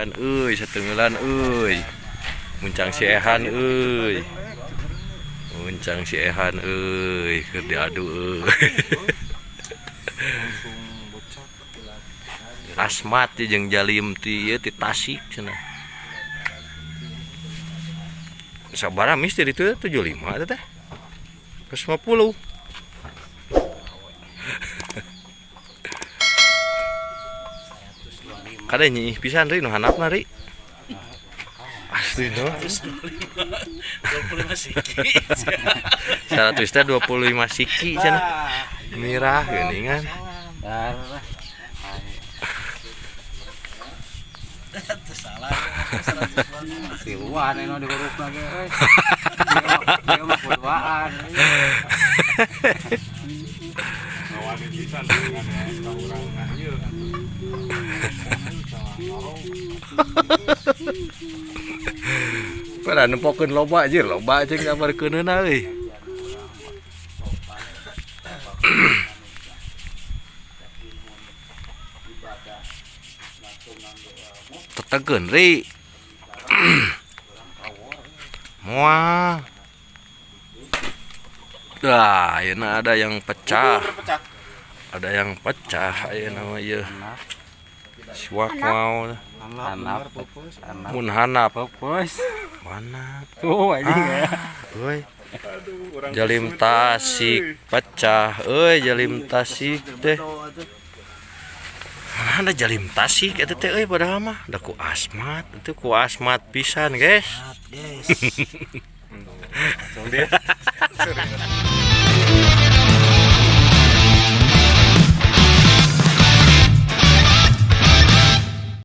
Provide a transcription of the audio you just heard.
Satengeulan euy, satengeulan euy. Muncang si Ehan euy. Muncang si Ehan euy, keur diadu euy. Asmat jeung Jalim ti ieu ti Tasik cenah. Sabaraha mis ti ditu 75 teh. 150. Kada nyiih pisan ri nu handapna ri. Asli no. 25 siki. 100 teh 25 siki cenah. Mirah geuningan. Salah. Tiluan anu di hurufna ge euy. Dia mah kuduaan. Ngawani pisan dengan ya urang ieu atuh. Pada nempokeun loba anjir, loba jeung ngabarkeunna euy. Tetegeun ri. Moal. Dah, ayeuna ada yang pecah. Ada yang pecah ayeuna mah ieu. Siwak mau. Hanap, Mun hanap pupus. mana? Tuh anjing ya. Euy. Jalim Tasik pecah euy, Jalim Tasik teh. Mana ada Jalim Tasik eta teh euy, padahal mah da ku Asmat, itu ku Asmat pisan, guys. Guys. Dia.